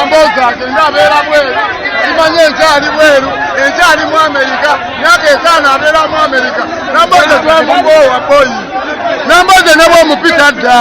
Nambooze agende abeera bweru, simanyi enkyali bweru, enkyali mu Amerika, myaka 5 abeera mu Amerika. Nambooze twamugoowa boyi. Nambooze ne bwomupita dda.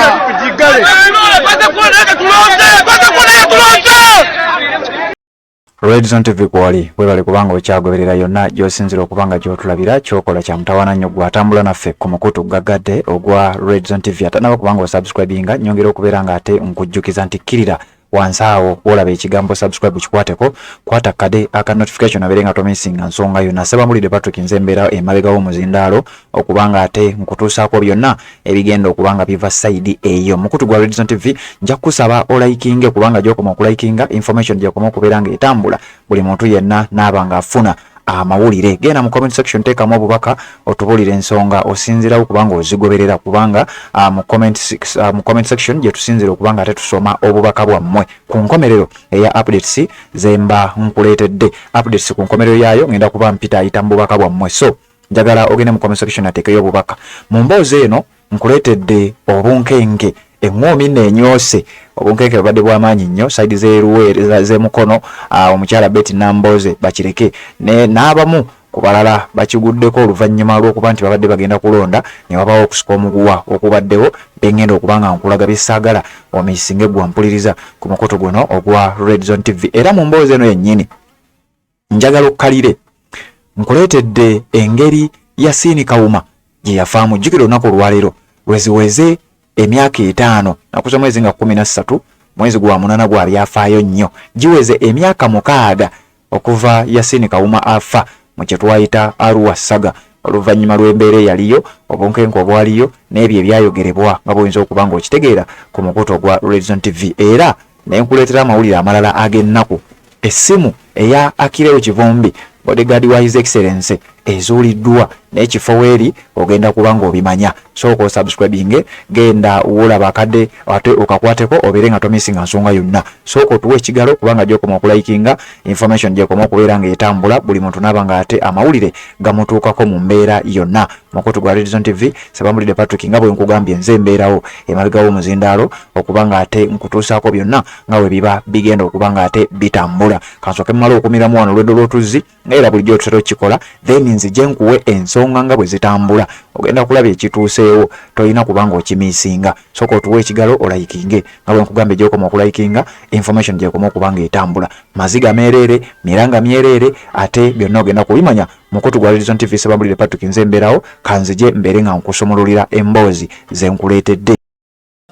Redzone TV kwoli webale kubanga okyagoberera yonna gy'osinzira okuba nga gy'otulabira. Kyokola kya mutawaana nnyo gw'atambula naffe ku mukutu gaggadde ogwa Redzone TV. Atanaba kubanga osubscribinga, nyongera okubeera nga ate nkujjukiza nti kkirira wansi awo wolaba ekigambo subscribe, kikwateko, kwata kade aka notification abeere nga tomisinga nsonga yonna. Sebamulidde Patrick, nze embeera emabega w'omuzindaalo okuba nga ate nkutuusaako byonna ebigenda okuba nga biva side eyo mukutu gwa Redzone TV. Nja kukusaba olikinge, kubanga gyokoma okulikinga, information gyokoma okubeera nga etambula, buli muntu yenna naaba nga afuna amawulire. Genda mu comment section, teekamu obubaka, otubuulire ensonga osinziirawo kubanga ozigoberera, kubanga mu comment section gye tusinzira okuba nga ate tusoma obubaka bwammwe ku nkomerero eya updates zemba nkuleetedde. Updates ku nkomerero yaayo ngenda kuba mpita ayita mu bubaka bwammwe, so njagala ogende mu comment section ateekeyo obubaka. Mu mboozi eno nkuleetedde obunkenke, eŋŋoomi nno enyoose. Obunkenke bubadde bw'amaanyi nnyo side z'emukono. Omukyala Betty Nambooze Bakireke n'abamu ku balala bakiguddeko oluvannyuma lw'okuba nti babadde bagenda kulonda ne wabawo okusika omuguwa okubaddewo. Bengenda okuba nga nkulaga byesaagala omisinge gwa mpuliriza ku mukutu guno ogwa Redzone TV. Era mu mboozi eno yennyini njagala okkalire, nkuleetedde engeri Yasiini Kawuma gye yafaamu. Jjukira olunaku olwaleero lweziweze emyaka 5, nakuza mwezi nga 13, mwezi gwa 8, gwa byafaayo nnyo. Giweze emyaka 6 okuva Yasiini Kawuma afa mu kye twayita Arua Saga, oluvannyuma lw'embeera eyaliyo, obunkenke obwaliyo n'ebyo ebyayogerebwa, nga bwoyinza okuba ng'okitegeera ku mukutu ogwa Redzone TV. Era ne nkuleetera amawulire amalala ag'ennaku: essimu eya Akireo Kivumbi, bodyguard wa His Excellence, ezuuliddwa n'ekifo weeri ogenda kuba ng'obimanya. Sooka osubscribinge, genda wolaba akadde ate okakwateko obeere nga tomisinga nsonga yonna. Sooka otuwa ekigalo, kubanga gyokoma okulikinga, information gyekoma okubeera ng'etambula, buli muntu naaba nga ate amawulire gamutuukako mu mbeera yonna. Mukutu gwa Redzone TV, Sebamulidde Patrick, nga bwe nkugambye, nze embeerawo emabega w'omuzindaalo okuba nga ate nkutuusaako byonna nga bwe biba bigenda okuba nga ate bitambula. Kansooke mmale okumiramu wano olweddo lw'otuzzi, nga era bulijjo tutera okukikola, then nzije nkuwe ensonga nga bwe zitambula. Ogenda kulaba ekituuseewo, tolina kubanga okimiisinga. Sooka otuwe ekigalo, olikinge. Nga bwe nkugambye, gyokoma okulikinga, information gyekoma okuba nga etambula. Maziga meereere, miranga myereere, ate byonna ogenda kubimanya mukutu gwa Redzone TV. Sebambulire Patrick, nze mbeerawo. Kanzije mbeere nga nkusumululira emboozi ze nkuleetedde.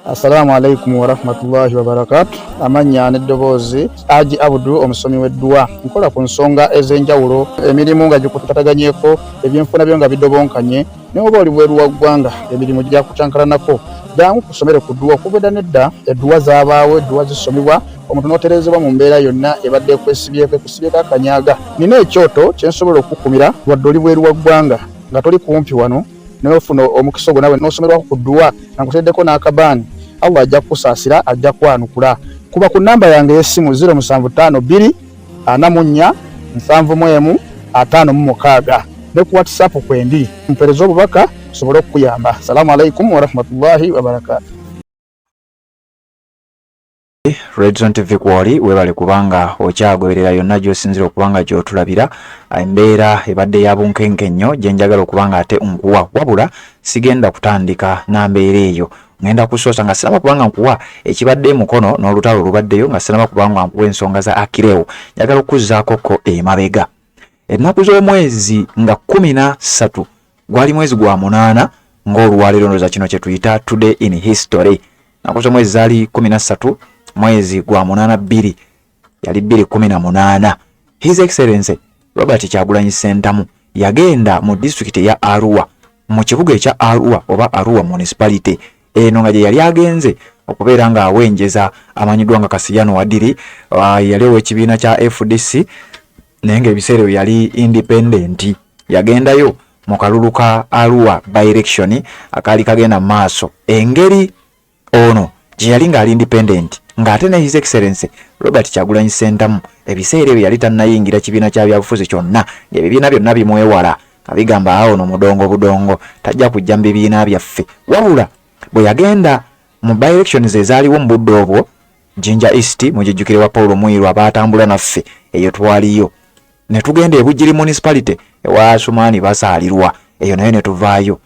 Assalamu alaikum warahmatullahi wabarakatu. Amannya n'eddoboozi, Aji Abudu, omusomi w'edduwa. Nkola ku nsonga ez'enjawulo, emirimu nga gikutataganyeko, ebyenfuna byo nga bidobonkanye, naye oba oli bweru wa ggwanga, emirimu gyakucankalanako, jangu kusomere ku dduwa. Okuva edda nedda edduwa zaabaawo, edduwa zisomebwa omuntu n'otereezebwa mu mbeera yonna ebadde ekwesibyeko, ekusibyeko akanyaga. Nina ekyoto kye nsobola okukukumira wadde oli bweru wa ggwanga, nga toli kumpi wano, naye ofuna omukisa ogwo nawe n'osomerwako ku dduwa nga nkuteereddeko n'akabaani. Allah ajja kukusaasira, ajja kwanukula. Kuba ku nnamba yange ey'essimu 0752 44 71 56, ne ku WhatsApp kwendi, mpeereza obubaka nsobole okukuyamba. Salaamu alaikum warahmatullahi wabarakaatu. Redzone TV kwoli webale kubanga okyagoberera yonna gy'osinzira okuba nga gy'otulabira. Embeera ebadde ya bunkenke nnyo gye njagala okuba nga ate nkuwa, wabula sigenda kutandika na mbeera eyo. Ngenda kusoosa nga sinaba kubanga nkuwa ekibadde emukono n'olutalo olubaddeyo, nga sinaba kubanga nkuwa ensonga za Akireo, njagala okuzzaako ko emabega. Ennaku z'omwezi nga 13, gwali mwezi gwa 8, ng'olwaleero ndowooza kino kye tuyita today in history. Nnaku z'omwezi zaali 13, mwezi gwa 8, bbiri yali 2018. His Excellency Robert Kyagulanyi Ssentamu yagenda mu disitulikiti eya Arua, mu kibuga ekya Arua oba Arua Municipality eno, nga gye yali agenze okubeera ng'awenjeza amanyiddwa nga Kasiyano Wadiri, yali ow'ekibiina kya FDC naye ng'ebiseera ebyo yali independent. Yagendayo mu kalulu ka Arua by-election akaali kagenda mu maaso. Engeri ono gye yali ng'ali independent, ng'ate ne His Excellency Robert Kyagulanyi Ssentamu ebiseera ebyo yali tannayingira kibiina kya byabufuzi kyonna, ng'ebibiina byonna bimwewala nga bigamba awo no mudongo budongo, tajja kujja mu bibiina byaffe. Wabula bwe yagenda mu by-elections ezaaliwo mu budde obwo, Jinja East mugijjukire wa Paul Mwiru abaatambula naffe eyo twaliyo ne tugenda e Bugiri Municipality ewa Sumani Basaalirwa eyo nayo ne tuvaayo.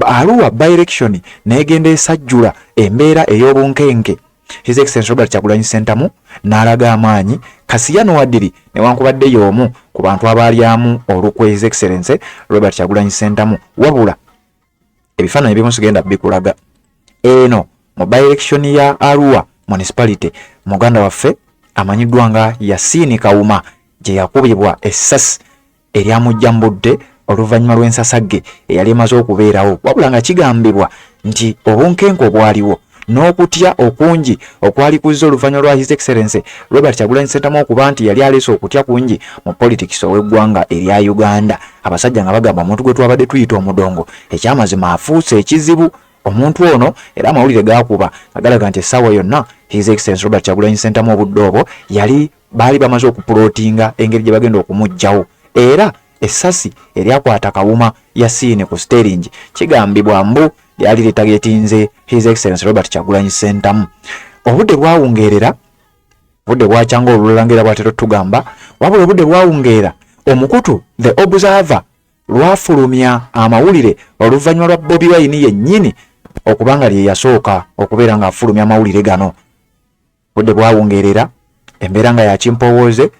Arua by-election n'egenda esajjula embeera ey'obunkenke. His Excellency Robert Kyagulanyi Ssentamu n'alaga amaanyi. Kasiyano Wadiri newankubadde y'omu ku bantu abaalyamu olukwe His Excellency Robert Kyagulanyi Ssentamu, wabula ebifaananyi ebimu sigenda bikulaga. Eno mu by-election ya Arua Municipality muganda waffe amanyiddwa nga Yasiini Kawuma gye yakubibwa essasi eryamujja mu budde oluvannyuma lw'ensasagge eyali emaze okubeerawo, wabula nga kigambibwa nti obunkenke obwaliwo n'okutya okungi okwali kuzze oluvannyuma lwa His Excellency Robert Kyagulanyi Ssentamu okuba nti yali aleese okutya kungi mu politics ow'eggwanga erya Uganda. Abasajja nga bagamba omuntu gwe twabadde tuyita omudongo ekyamazima afuuse ekizibu. Omuntu ono era amawulire gaakuba nga galaga nti essaawa yonna His Excellency Robert Kyagulanyi Ssentamu obudde obwo yali baali bamaze okupulootinga engeri gye bagenda okumuggyawo, era essasi eryakwata Kawuma Yasiini ku siteeringi kigambibwa mbu lyali litagetinze His Excellency Robert Kyagulanyi Ssentamu. Obudde bwawungeerera, obudde bwakya ng'olulala ng'era bwatera otugamba, wabula obudde bwawungeera omukutu The Observer lwafulumya amawulire oluvannyuma lwa Bobi Wine yennyini okuba nga lye yasooka okubeera ng'afulumya amawulire gano. Budde bwawungeerera, embeera nga ya kimpowooze,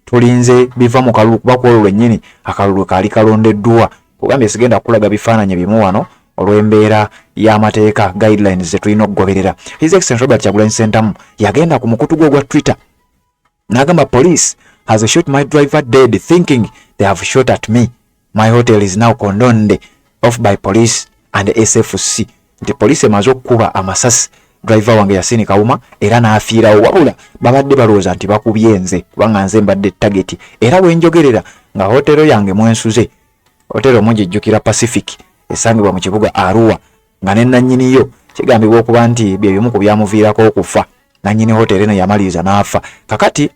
tulinze biva mu kalulu kuba ku olwo lwennyini akalulu kaali kalondeddwa. Kugambye sigenda kukulaga bifaananyi bimu wano olw'embeera y'amateeka guidelines ze tulina okugoberera. His Excellency Robert Kyagulanyi Ssentamu yagenda ku mukutu gwe ogwa Twitter n'agamba, police has shot my driver dead thinking they have shot at me. My hotel is now cordoned off by police and SFC. Nti poliisi emaze okukuba amasasi driver wange Yasini Kawuma era n'afiirawo, wabula babadde balowooza nti bakubye nze kubanga nze mbadde target. Era wenjogerera nga hotero yange mwensuze, hotero mugijjukira Pacific esangibwa mu kibuga Arua, nga ne nannyiniyo kigambibwa okuba nti bye bimu ku byamuviirako okufa. Nannyini hotero eno yamaliriza n'afa. Kakati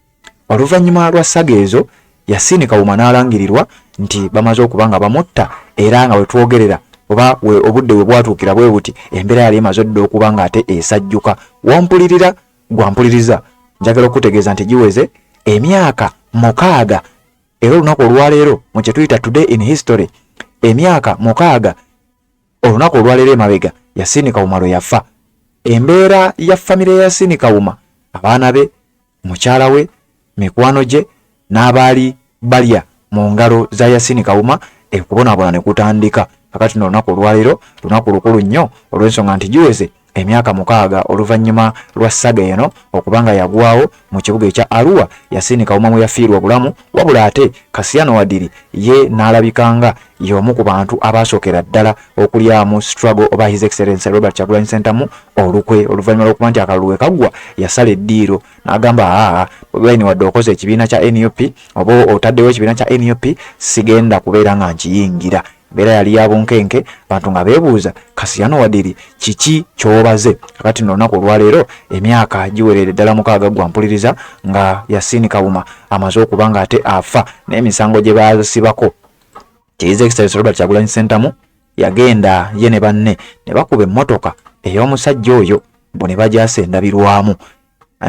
oluvannyuma lwa saga ezo Yasini Kawuma n'alangirirwa nti bamaze okuba nga bamutta, era nga wetwogerera oba obudde we bwatuukira bwe buti embeera yali emaze dda okuba nga ate esajjuka. Wompulirira gwampuliriza, njagala okutegeeza nti giweze emyaka 6 era olunaku olwaleero mu kye tuyita today in history, emyaka 6 olunaku olwaleero emabega Yasini Kawuma lwe yafa. Embeera ya famire ya Yasini Kawuma, abaana be, mukyala we, mikwano gye n'abaali balya mu ngalo za Yasini Kawuma, ekubonaabona ne kutandika. Kakati no olunaku olwaleero lunaku lukulu nnyo olw'ensonga nti giweze emyaka 6 oluvannyuma lwa saga eno okuba nga yagwawo mu kibuga ekya Arua, Yasini Kawuma mwe yafiirwa obulamu, wabula ate Kasiano Wadiri ye n'alabika nga y'omu ku bantu abaasookera ddala okulyamu struggle oba His Excellency Robert Kyagulanyi Ssentamu olukwe oluvannyuma lw'okuba nti akalulu we kaggwa yasala eddiiro n'agamba, aa Bobi Wine wadde okoze ekibiina kya NUP oba otaddewo ekibiina kya NUP, sigenda kubeera nga nkiyingira. Embeera yali ya bunkenke, abantu nga beebuuza Kasiano Wadiri kiki ky'obaze. Kakati nno olunaku olwaleero emyaka giwerere ddala 6 gwa mpuliriza nga Yasini Kawuma amaze okuba nga ate afa n'emisango gye baasibako. His Excellency Robert Kyagulanyi Ssentamu yagenda ye ne banne ne bakuba emmotoka ey'omusajja oyo mbu ne bagyasa endabirwamu,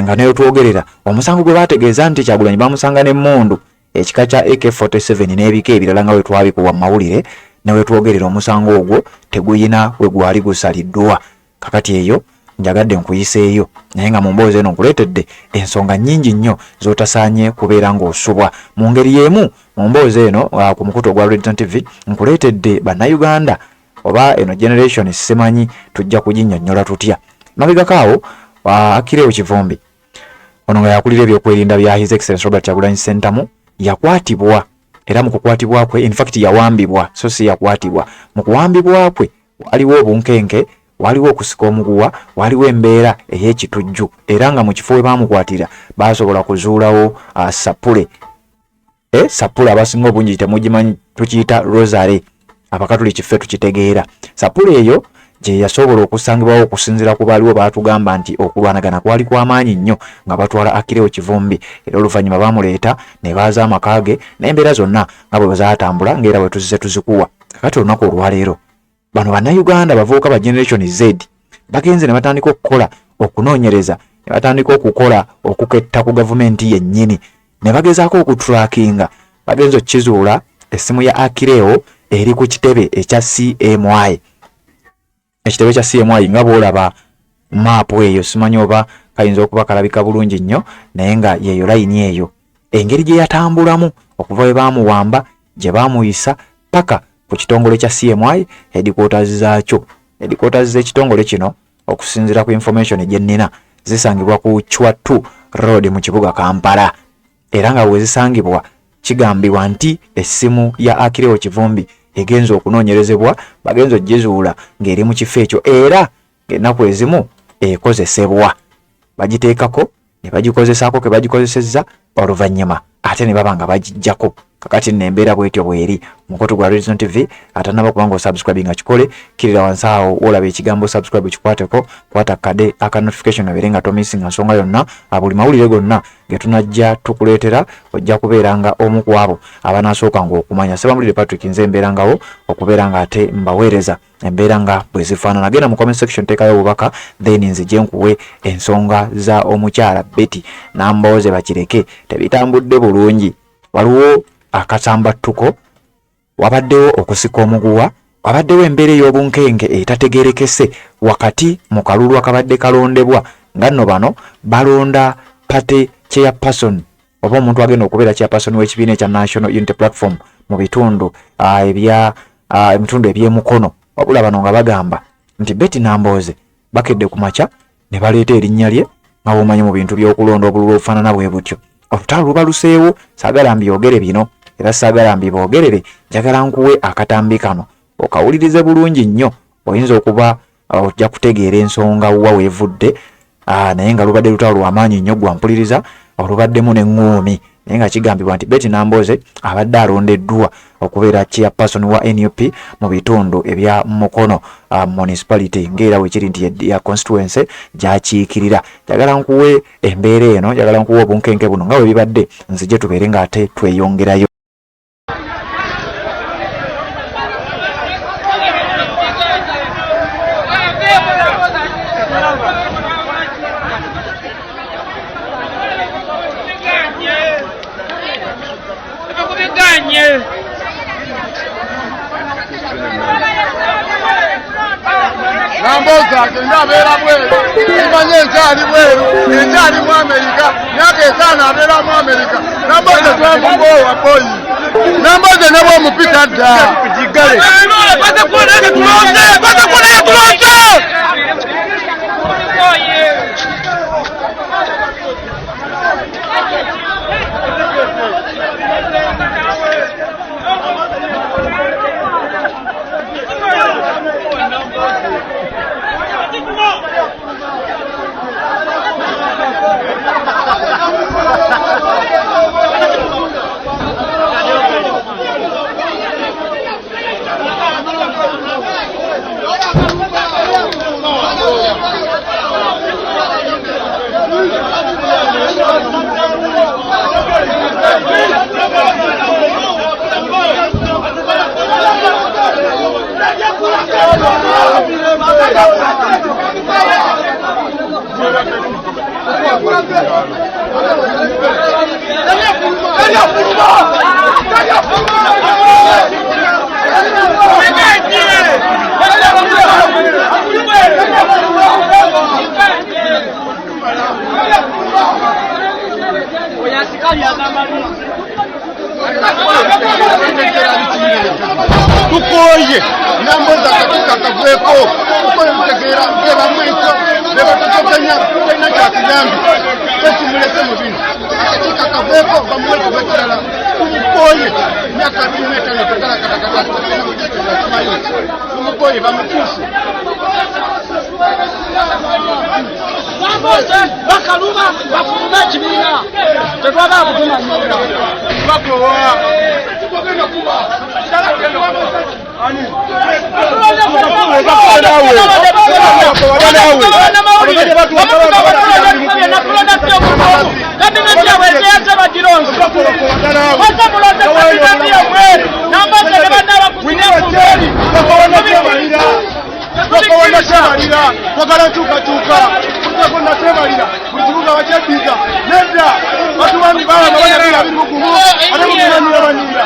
nga newetwogerera omusango gwe baategeeza nti Kyagulanyi bamusanga n'emmundu ekika kya AK47 n'ebika ebirala nga bwe twabikuwa mu mawulire, newetwogerera omusango ogwo teguyina we gwali gusaliddwa. Kakati eyo njagadde nkuyiseeyo, naye nga mu mboozi eno nkuleetedde ensonga nnyingi nnyo z'otasaanye kubeera ng'osubwa. Mu ngeri y'emu mu mboozi eno ku mukutu ogwa Redzone TV nkuleetedde Bannayuganda oba eno generation simanyi tujja kuginnyonnyola tutya. Mabegako awo Akireo Kivumbi ono nga yakulira ebyokwerinda bya His Excellency Robert Kyagulanyi Ssentamu yakwatibwa, era mu kukwatibwa kwe in fact yawambibwa, so si yakwatibwa. Mu kuwambibwa kwe waliwo obunkenke, waliwo okusika omuguwa, waliwo embeera ey'ekitujju, era nga mu kifo we baamukwatira baasobola kuzuulawo sapule. Sapule abasinga obungi temugimanyi, tukiyita rosary, Abakatuliki ffe tukitegeera. Sapule eyo gye yasobola okusangibwawo okusinziira ku baaliwo baatugamba nti okulwanagana kwali kwa maanyi nnyo nga batwala Akireo Kivumbi, era oluvannyuma baamuleeta ne baaza amaka ge n'embeera zonna nga bwe zaatambula ng'era bwe tuzze tuzikuwa. Kakati olunaku olwaleero bano Bannayuganda bavubuka ba Generation Z bagenze ne batandika okukola okunoonyereza ne batandika okukola okuketta ku gavumenti yennyini ne bagezaako okutrackinga bagenza okukizuula essimu ya Akireo eri ku kitebe ekya CMI ekitebe kya CMI nga bw'olaba maapu eyo simanyi oba kayinza okuba kalabika bulungi nnyo naye nga yeeyo layini eyo engeri gye yatambulamu okuva we baamuwamba gye baamuyisa paka ku kitongole kya CMI headquarters zaakyo headquarters z'ekitongole kino okusinziira ku information gye nnina zisangibwa ku Chwa 2 Road mu kibuga Kampala era nga wezisangibwa kigambibwa nti essimu ya Akireo Kivumbi egenza okunoonyerezebwa bagenza ogizuula ng'eri mu kifo ekyo era ng'ennaku ezimu ekozesebwa bagiteekako ne bagikozesaako ke bagikozesezza oluvannyuma ate ne baba nga bagijjako kakati nno embeera bwetyo bweri mukutu gwa Reason TV atanaba kubanga osubscribe nga kikole kirira wansi awo wolaba ekigambo subscribe kikwateko kwata kade aka notification obeere nga tomisinga nsonga yonna buli mawulire gonna getunajja tukuleetera ojja kubeera nga omu ku abo abanasooka ng'okumanya Sebamulire Patrick nze embeera ngawo okubeera nga ate mbaweereza embeera nga bwe zifaanana genda mu comment section teekayo obubaka then nzije nkuwe ensonga za omukyala Betty Nambooze bakireke tebitambudde bulungi waliwo akasambattuko wabaddewo okusika omuguwa wabaddewo embeera ey'obunkenke etategerekese wakati mu kalulu akabadde kalondebwa nga nno bano balonda party chairperson oba omuntu agenda okubeera chairperson w'ekibiina ekya National Unity Platform mu bitundu ebya ebitundu eby'emukono wabula bano nga bagamba nti Betty Nambooze bakedde ku makya ne baleeta erinnya lye nga bwomanyi mu bintu by'okulonda obululu obufaanana bwe butyo olutalo lubaluseewo saagala mbyogere bino era saagala mbiboogerere njagala nkuwe akatambi kano okawulirize bulungi nnyo oyinza okuba ojja kutegeera ensonga wa weevudde naye nga lubadde lutalo lwamaanyi nnyo gwampuliriza olubaddemu n'eŋŋuumi naye nga kigambibwa nti Betty Nambooze abadde alondeddwa okubeera chairperson wa NUP mu bitundu ebya Mukono municipality ng'era wekiri nti ya constituency gy'akiikirira. Njagala nkuwe embeera eno, njagala nkuwe obunkenke buno nga bwe bibadde, nzije tubeere ng'ate tweyongerayo. Nambooze agende abeera bweru simanyi enkyali bweru enkyali mu Amerika myaka etaano abeera mu Amerika Nambooze twamugoowa boyi Nambooze ne bwomupita dda Tukooye Nambooze akakiiko akagweko tukoye mutegeera bebamwekyo bebatotoganya talina kyatugambye tekimulese mu bino akakiiko akagweko bamuwe kuba kirala tumukoye myaka 25 tukalakatakatatukimanyi tumukoye bamukyuse Nambooze bakaluba bafulume ekibiina tetwagala kutumanyira bakowa Twakoowa nakyemalira, twagala nkyukakyuka. Tuddeko nakyemalira, buli kibuga bakyeddiza. Nedda, batuwani baaba bana 2021, ate mutumanyira manyira.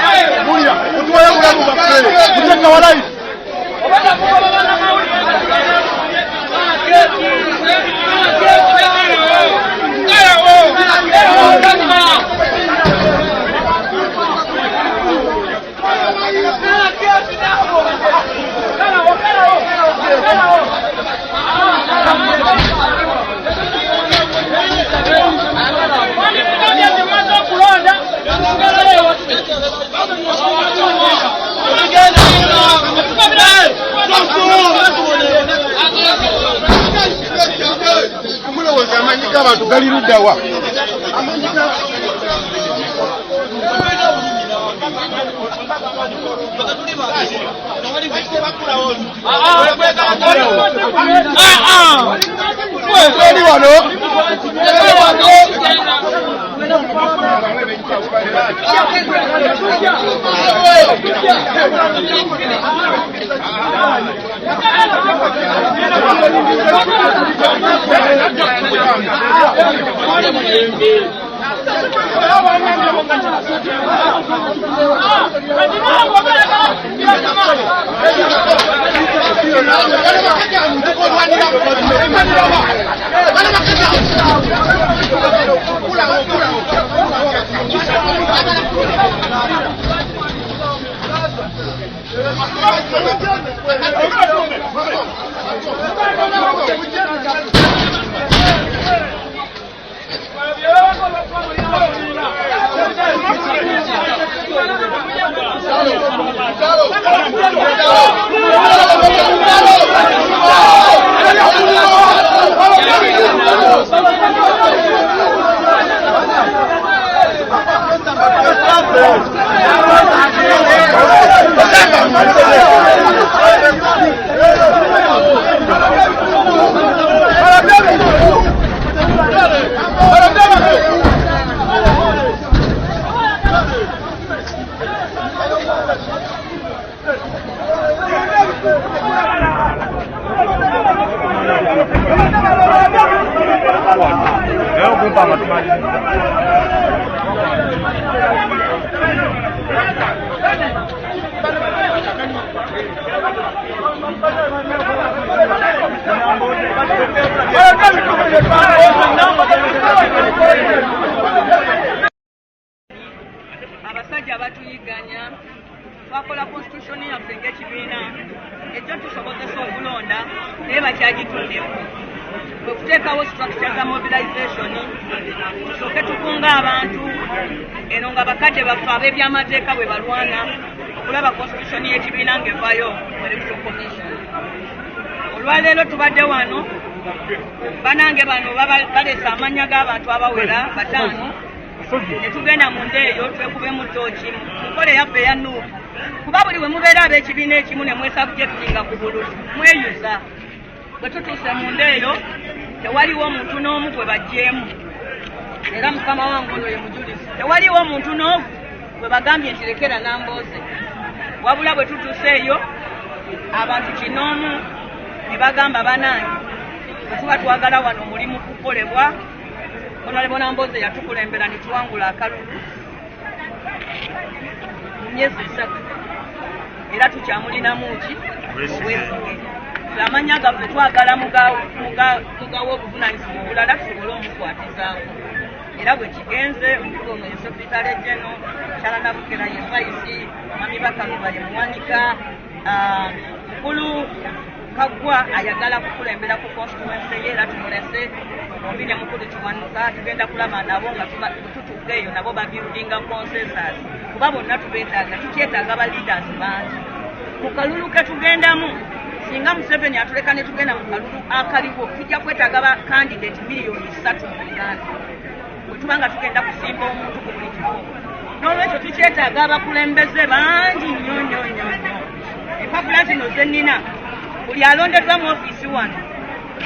Mulya, mutuwayo obulamu bwaffe. Muteeka walayi. Mulowooza amanyi g'abantu gali ludda wa? Eri wano, eri wano. Abasajja batuyiganya, twakola constitution yaffe ng'ekibiina ekyo tusobozesa okulonda, naye bakyagituddeko. Kwe kuteekawo structure za mobilization, tusooke tukunga abantu eno nga bakadde baffe ab'ebyamateeka bwe balwana okulaba constitution y'ekibiina ng'evaayo mu Electoral Commission. Olwaleero tubadde wano, banange bano baleese amannya g'abantu abawera 5, ne tugenda munda eyo twekubemu ttooki mu nkola eyaffe eya NUP, kuba buli we mubeera ab'ekibiina ekimu ne mwesubjectinga ku bululu mweyuza. Bwe tutuuse munda eyo tewaliwo muntu n'omu gwe baggyeemu, era mukama wange ono ye mujulizi, tewaliwo muntu n'omu gwe bagambye nti lekera Nambooze. Wabula bwe tutuuse eyo abantu kinoomu ne bagamba, banange bwe tuba twagala wano omulimu kukolebwa, Honorable Nambooze yatukulembera ne tuwangula akalulu mu myezi 3, era tukyamulinamu ki obwesige. Amannya gaffe twagala mugawo obuvunaanyizibwa obulala tusobole omukwatizaako, era bwe kigenze. Omukulu ono ye Secretary General, Kyala Nabukera ye Vice, Mami Bakaluba ye muwanika, mukulu Kaggwa ayagala kukulembera ku constituency ye, era tumulese bombi ne mukulu Kiwanuka. Tugenda kulaba nabo nga tutuuka eyo nabo babuildinga consensus, kuba bonna tubeetaaga. Tukyetaaga ba leaders bangi mu kalulu ke tugendamu. Singa Museveni atuleka ne tugenda mu kalulu akaliwo, tujja kwetaaga ba candidate 3 miliyoni mu Uganda bwe tuba nga tugenda kusimba omuntu ku buli kifo. N'olwekyo tukyetaaga abakulembeze bangi nnyo nnyo nnyo nnyo. Empapula zino ze nnina, buli alondeddwa mu ofiisi wano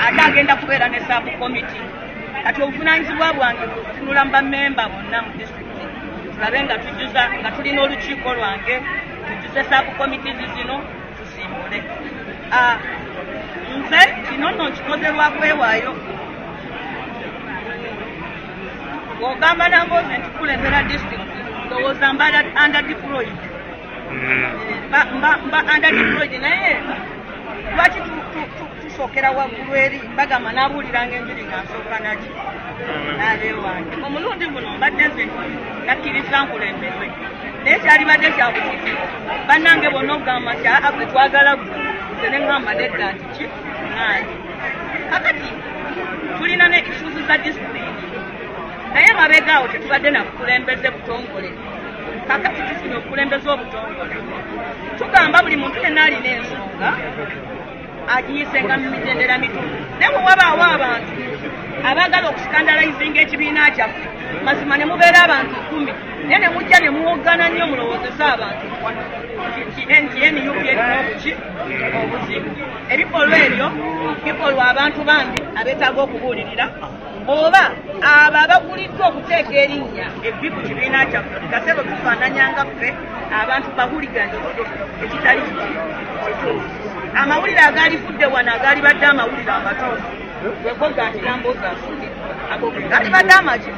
ate agenda kubeera ne sub committee. Kati obuvunaanyizibwa bwange bwe kutunula mu bammemba bonna mu disitulikiti, tulabe nga tujjuza, nga tulina olukiiko lwange, tujjuze sub committees zino tusimbule. Nze kino nno nkikoze lwa kwewaayo. Bw'ogamba Nambooze nti kulembera disitulikiti, ndowooza mba under deployed. Mba under deployed, naye lwaki tusookera waggulu eri? Bagamba n'abuuliranga enjiri nga nsooka naki n'abeewange. Omulundi guno mbadde nze nakkiriza nkulemberwe, naye kyalibadde kya buzibu bannange bonna okugamba nti aa gwe twagala gwe, nze ne ŋŋamba nedda nti ki ŋŋaanyi. Kakati tulina ne issues za discipline, naye mabega awo tetubadde na bukulembeze butongole. Kakati tufunye obukulembeze obutongole, tugamba buli muntu yenna alina ensonga agiyisenga mu mitendera mituufu. Naye bwe wabaawo abantu abaagala okuscandalizinga ekibiina kyaffe, mazima ne mubeera abantu 10, naye ne mujja ne muwoggana nnyo, mulowoozesa abantu nti NUP erina obuki obuzibu. Ebikolwa ebyo bikolwa abantu bambi abeetaaga okubuulirira, oba abo abaguliddwa okuteeka erinnya ebbi ku kibiina kyaffe. Buli kaseera otufaananyanga ffe abantu bahuligani, ekitali kituufu. Amawulire agaalivudde wano agaalibadde amawulire amatuufu gwekoga nti Nambooze asuuliddwa, ago ge gaalibadde amaki,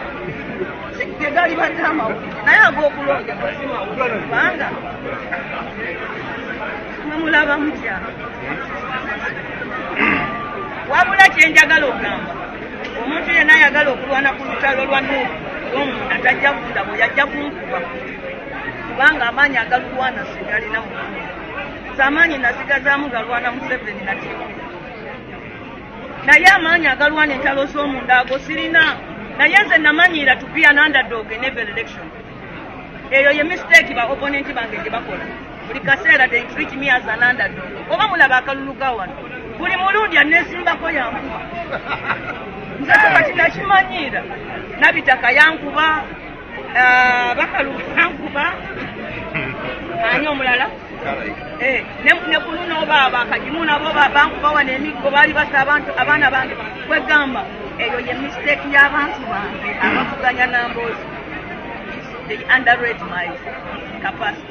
si ge gaalibadde amawulire, naye ag'okulondebwa si mawulire, kubanga mwe mulaba mutya. Wabula kyenjagala okugamba, omuntu yenna ayagala okulwana ku lutalo lwa NUP olw'omunda tajja kundabo, yajja kunkuba, kubanga amaanyi agalulwana sigalina mu nze. Amaanyi nasigazaamu galwana Museveni na tiimu, naye amaanyi agalwana entalo z'omunda ago sirina. Naye nze namanyiira to be an underdog in every election. Eyo ye mistake ba opponent bange gye bakola buli kaseera, they treat me as an underdog. Oba mulaba akalulu ga wano, buli mulundi anesimbako yankuba. Nze kyo kati nakimanyiira. Nabitaka yankuba, Bakalu yankuba, ani omulala? Ne ku luno baaba Kagimu nabo bankuba wano emiggo, baali basa abantu abaana bange. Kwegamba eyo ye mistake y'abantu bange abavuganya Namboozi, they underrate my capacity.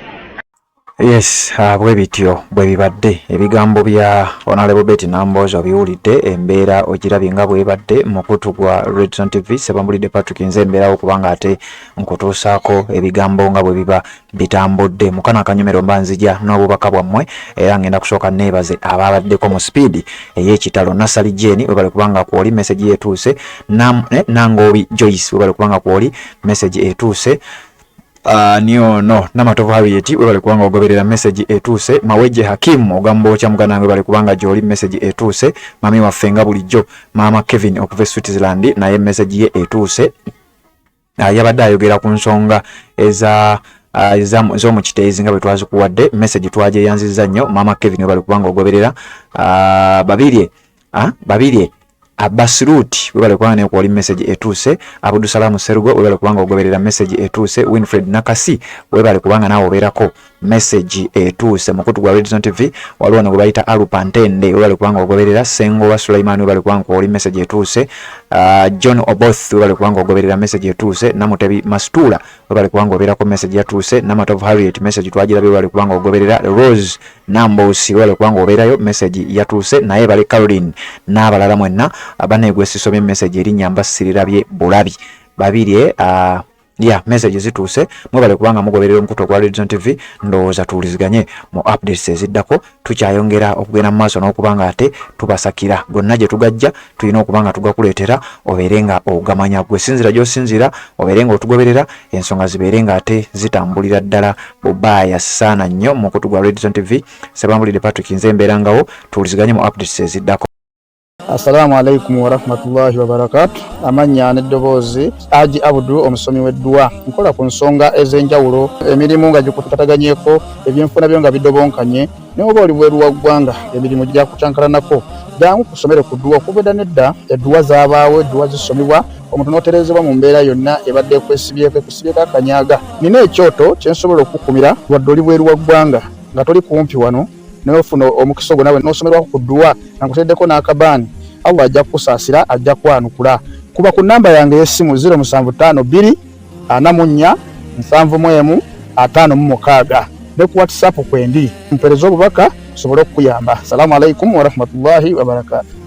Yes, bwe bityo bwe bibadde. Ebigambo bya Honorable Betty Nambooze obiwulidde, embeera ogirabye nga bwebadde. Mukutu gwa Redson TV, Sebambulidde Patrick nze embeerawo kubanga ate nkutuusaako ebigambo nga bwe biba bitambudde. Mukano akanyomero mba nzija n'obubaka bwammwe, era ngenda kusooka neebaze abaabaddeko mu sipiidi ey'ekitalo. Nasali Jane, webale kubanga kwoli, message yetuuse. Nangoobi Joyce, webale kubanga kwoli, message etuuse. Niono Namatovu Harriet, webale kubanga ogoberera, message etuuse. Maweje Hakim, ogamba otya muganda wange? Webale kubanga gyoli, message etuuse. Mami waffe nga bulijjo, Maama Kevin okuva e Switzerland, naye message ye etuuse. Yabadde ayogera ku nsonga eza z'omukiteezi nga bwe twazikuwadde. Message twagyeyanzizza nnyo. Maama Kevin, webale kubanga ogoberera. Babirye, Babirye Abasirut, webale kubanga naye kwoli, message etuuse. Abudusalamu Serugo, webale kubanga ogoberera, message etuuse. Winfred Nakasi, webale kubanga naawe obeerako, message etuuse. Mukutu gwa Redson TV waliwo no gwe bayita Alupantende, webale kubanga ogoberera. Sengoba Sulaiman, webale kubanga kwoli, message etuuse. John Oboth, webale kubanga ogoberera, message etuuse. Namutebi Mastula, webale kubanga obeerako, message yatuuse. Namatovu Harriet, message twagirabye, webale kubanga ogoberera. Rose Namboosi, webale kubanga obeerayo, message yatuuse. Naye bale Caroline n'abalala mwenna banegwe sisomye message, erinnya mba sirirabye bulabi. Babirye, ya message zituuse. Mwebale kubanga mugoberera omukutu ogwa Redson TV. Ndowooza tuwuliziganye mu updates eziddako. Tukyayongera okugenda mu maaso n'okuba nga ate tubasakira gonna gye tugajja, tulina okuba nga tugakuleetera obeere nga ogamanya. Gwe sinzira gy'osinzira obeere nga otugoberera, ensonga zibeere nga ate zitambulira ddala bubaaya saana nnyo. Mukutu gwa Redson TV, Sebambulidde Patrick nze mbeerangawo. Tuwuliziganye mu updates eziddako. Assalamu alaikum warahmatullahi wabarakatu. Amannya n'eddoboozi Aji Abudu, omusomi w'edduwa. Nkola ku nsonga ez'enjawulo, emirimu nga gikutataganyeko, ebyenfuna byo nga bidobonkanye, naye oba oli bweru wa ggwanga emirimu gyakucankalanako, jangu kusomere ku dduwa. Okuva edda n'edda edduwa zaabaawo, edduwa zisomibwa omuntu n'otereezebwa mu mbeera yonna ebadde ekwesibyeko, ekusibyeko akanyaga. Nina ekyoto kye nsobola okukukumira wadde oli bweru wa ggwanga nga toli kumpi wano, naye ofuna omukisa ogwo nawe n'osomerwako ku dduwa nga nkuteereddeko n'akabaani. Allah ajja kukusaasira, ajja kwanukula. Kuba ku nnamba yange ey'essimu 0752 44 71 56, ne ku WhatsApp kwendi, mpeereza obubaka. Tusobole okukuyamba. Salaamu alaikum warahmatullahi wabarakatu.